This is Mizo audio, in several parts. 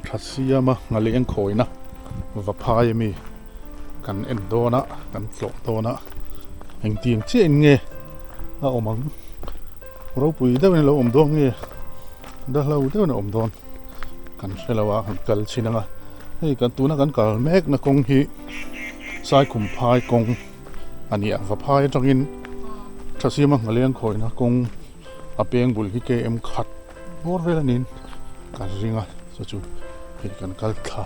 Tha siama nghaleng khawina va phai ami kan en dawn a kan tlawh dawn a engtiang chiah in nge a awm ang ropui deuhin a lo awm dawn nge dahlo deuhin a awm dawn kan hre lo a kan kal chhin ang a hei kan tuna kan kal mek na kawng hi saikhum phai kawng a ni a va phai atangin tha siama nghaleng khawina kawng a peng bul hi km khat bawr vel a niin ka ring a chu chu hei kan kal thla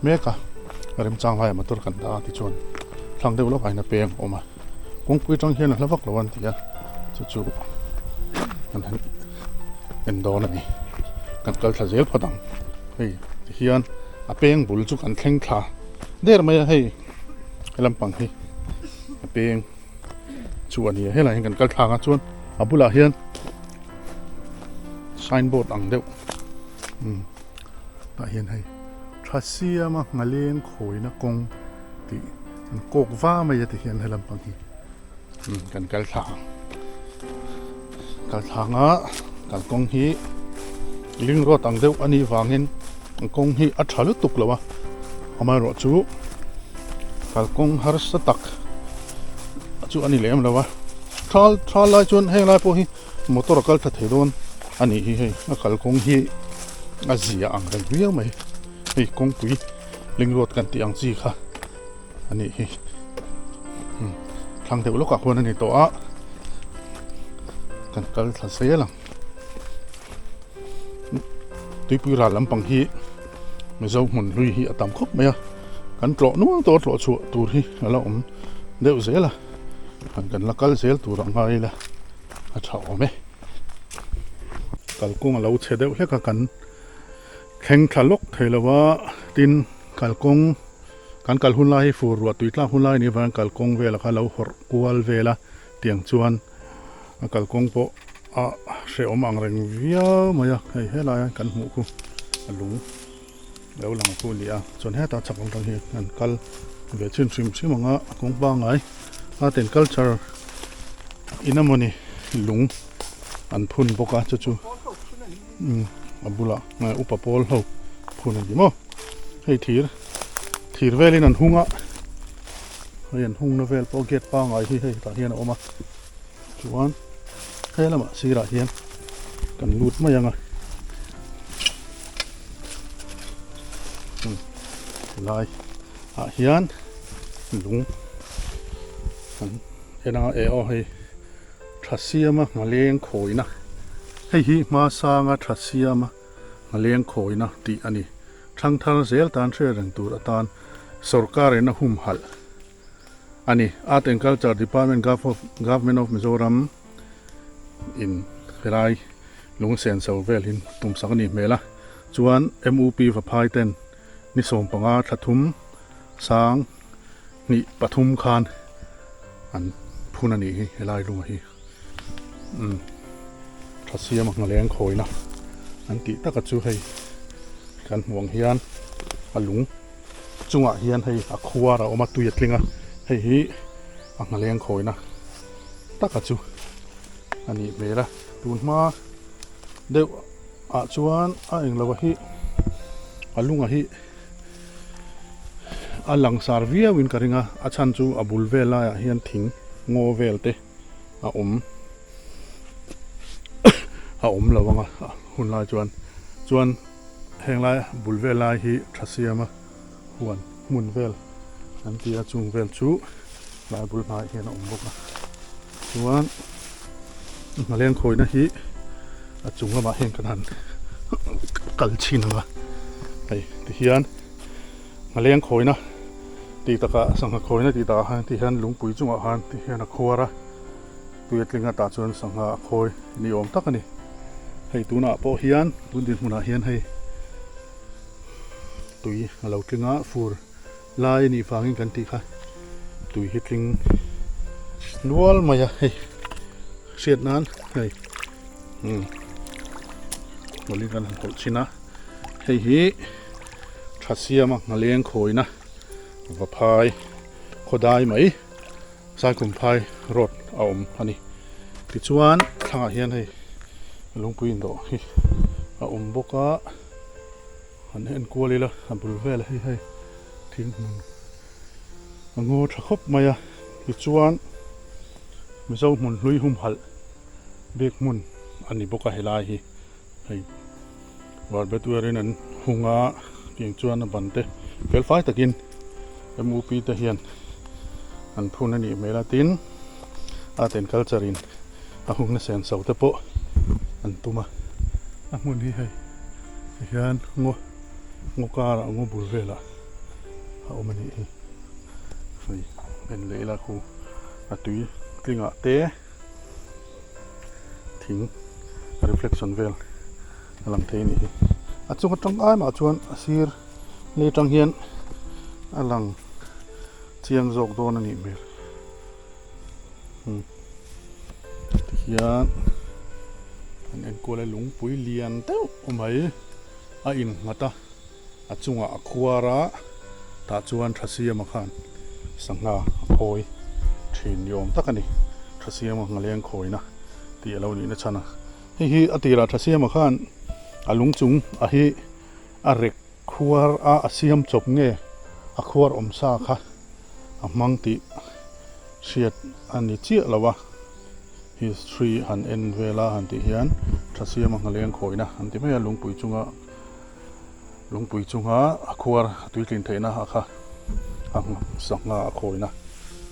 mek a remchang laiah motor kan dah a tichuan thlang deuh lawkah hian a peng a awm a kawngpui atang hian a hla vak lo a ni a chu chu kan han en dawn a ni kan kal thla zel phawt ang hei tihian a peng bul chu kan thleng thla der mai a hei lampang hi a peng. Chu a ni a helaiah hian kan kal thlak a chuan a bulah hian sign board ang deuh umm tah hian hei tha siama nghaleng khawina kawng tih an kawk va mai a ti hian he lampang hi umm kan kal thlak ang kal thlak a kalkawng hi ring road ang deuh a nih vangin an kawng hi a tha lutuk lo a amaherawhchu kalkawng harsa tak chu a ni lem lo a thal thal lai chuan heng lai pawh hi motor a kal tha thei dawn a nih hi hei a kalkawng hi a zia ang reng viau mai hei kawngpui ring road kan tih ang chi kha a nih hi thlang deuh lawkah khuan a ni tawh a kan kal thla zel ang tuipui ral lampang hi mizo hmun hlui hi a tam khawp mai a kan tlawh nual tawh a tlawh chhuah tur hi a la awm deuh zel a han kan la kal zel tur a ngai ila a tha awm e kalkawng a lo chhe deuh hlek a kan thleng thla lawk thei lo a tin kalkawng Kan kal hun lai hi fur ruah tui tlak hun lai anih avangin kalkawng velah kha lo hawrh kual vel a tiang chuan a kalkawng pawh a hrehawm ang reng viau mai a hei helai a kan hmuh khu a lung lo lang khu a ni a chuan hetah chak ang tang hi an kal ve chhin hrim hrim ang a a kawng pangngai art and culture in emawni lung an phun bawk a chu chu a bulah upa pawl ho phun a ni maw. Hei thir thir velin an hung a hei an hungna vel pawh gate pangngai hi hei tah hian a awm a chuan he lamah sirah hian kan lut mai ang a lai ah hian lung an en anga e aw hei tha siama nghaleng khawina hei hi hma sanga tha siama. Nghaleng khawina tih a ni. Thangthar zel tan hre reng tur atan sawrkarin a humhalh a ni. Art and Culture Department Government of Mizoram in helai lungsen so vel hi tumsak a nih hmel a. Chuan MUP Vaphai ten ni 15 thla thum sang hnih pathum khan an phun a nih hi helai lunga hi. Umm tha siam a nghaleng khawina an tih taka chu hei kan hmuh ang hian a lung chungah hian hei a khuar a awm a tui a tling a hei hi a nghaleng khawina taka chu a nih hmel a tun hma deuh ah chuan a englo a hi a lunga hi a langsar viau in ka ring a a chhan chu a bul vel laiah hian thing ngaw vel te. a awm a awm lo ang a hun lai chuan chuan heng lai bul vel lai hi tha siam a huan hmun vel an ti a chung vel chu lai bul hmaiah hian a awm bawk a chuan nghaleng khawina hi a chung lamah hian kan han kal chhin ang a hei tihian nghaleng khawina. Tih takah sangha khawina tih takah khan ti hian lungpui chungah khan ti hian a khuar a, tui a tling a tah chuan sangha a khawi ni awm tak a ni. Hei tunah pawh hian tun dinhmunah hian hei tui a lo tling a, fur lai a nih vangin kan tih kha tui hi tling nual mai a hei hriat nan hei umm mawlin kan han hawlh chhin a hei hi. Tha siama nghaleng khawina Vaphai khawdai mai Saikhumphai road a awm a ni. Tichuan thlangah hian hei lungpui indawh hi a awm bawk a. Han en kual ila a bul vel hei hei thing hmun a ngaw tha khawp mai a tichuan Mizo hmun hlui humhalh bik hmun a ni bawk a helai hi hei varbet uarin an hung a tiang chuan a ban te fel fai takin M_U_P te hian an phun a nih hmel a tin art and culture in a hungna senso te pawh an tum a a hmun hi hei ti hian ngaw ngaw karah ngaw bul velah a awm a nih hi hei en leh ila khu a tui tlingah te thing reflection vel a lang thei a nih hi a chung atang ai mah chuan a sir lei atang hian a lang chiang zawk dawn a nih hmel. Tihian an enkual a lungpui lian deuh mai a innghat a a chungah a khuar a tah chuan Thasiama khan sangha a khawi thin ni awm tak a ni Thasiama nghaleng khawina tih a lo nihna chhan a hei hi a tirah Thasiama khan a lung chung a hi a rek khuar a a siam chawp nge a khuar awm sa kha a hmang tih hriat a ni chiah lo a, history han en vel a han tih hian tha siama nghaleng khawihna an ti mai a, lungpui chunga lungpui chunga a khuar a tuitlin theihna a kha a sangha a khawihna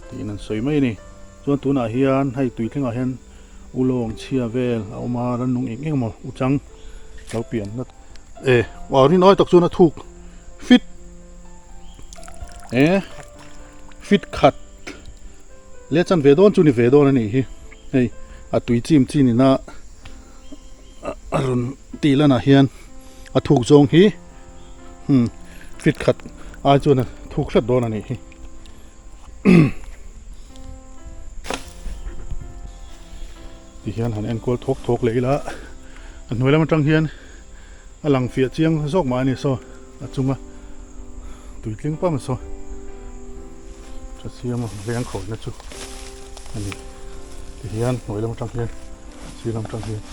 tiin an sawi mai a ni. Chuan tunah hian hei tuitlingah hian ulawng chhia vel a awm a, rannung eng eng emaw uchang lo pianna e aw rin awi tak chuan a thuk fit e fit khat leh chan ve dawn chu ni ve dawn a nih hi hei a tui chim chin ina a rawn tih lanah hian a thuk zawng hi hmm fit khat ai chuan a thuk hret dawn a nih hi. Ti hian han enkual thawk thawk leh ila a hnuai lam atang hian a lang fiah chiang zawk mah a ni saw a chunga tuitling pam saw tha siam a veng khawihna chu a ni ti hian hnuai lam atang hian sir lam atang hian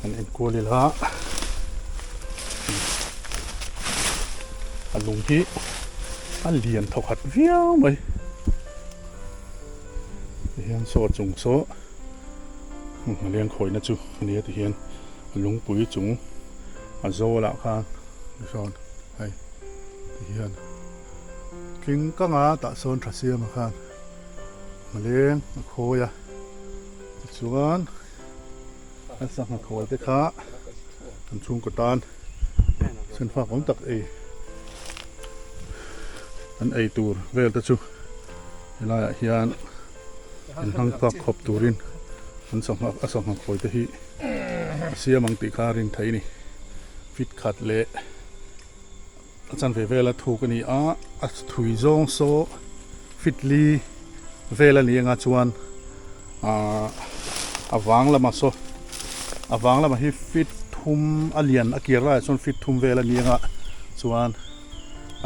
han enkual ila a lung hi a lian thawkhat viau mai. Tihian saw chung saw leng khawihna chu a nia tihian a lungpui chung a zawl ah khan sawn hei tihian tling kang a tah sawn tha siam ah khan a leng a khawi a tichuan a sangha khawi te kha an chhungkaw tan senfak awm tak ei an ei tur vel te chu. Helaiah hian inhmang phak khawp turin an sangha a sangha khawi te hi a siam ang tih kha a rin theih a ni. Fit khat leh a chanve vela thuk a ni a, a thui zawng saw fit li vel a ni anga chuan ahh a vang lamah saw a vang lamah hi fit thum a lian a kir laiah chuan fit thum vel a ni anga chuan.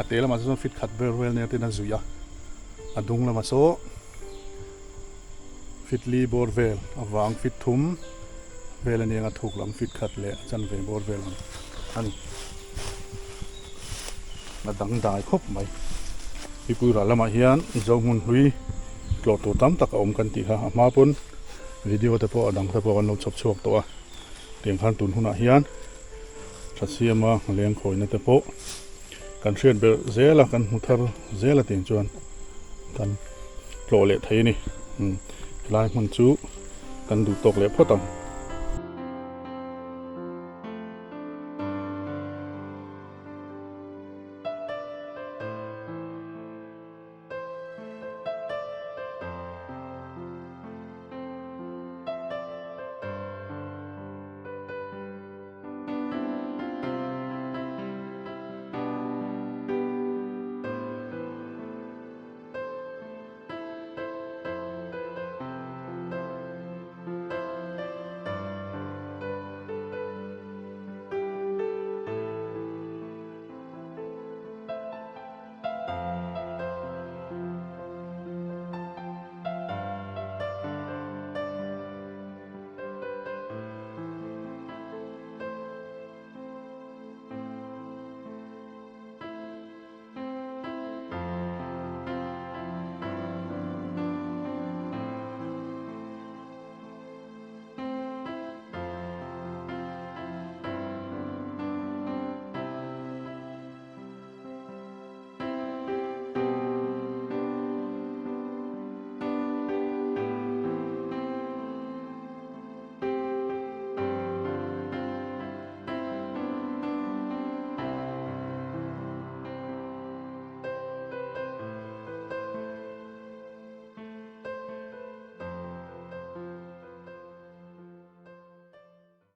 A te lamah chuan fit khat vel vel nia tin a zuih a, a dung lamah saw fit li bawr vel a vang fit thum vel a nia a thuk lam fit khat leh a chanve bawr vel ang a ni. A dangdai khawp mai. Mipui ral lamah hian Zohmun hlui tlawh tur tam tak a awm kan tih kha a hma pawn video te pawh a dang te pawh kan lo chhawp chhuak tawh a, tiang khan tun hunah hian. Tha siama leng khawina te pawh kan hriat belh zel a, kan hmu thar zel a tih chuan kan tlawh leh thei a ni. Helai hmun chu kan duh tawk leh phawt ang.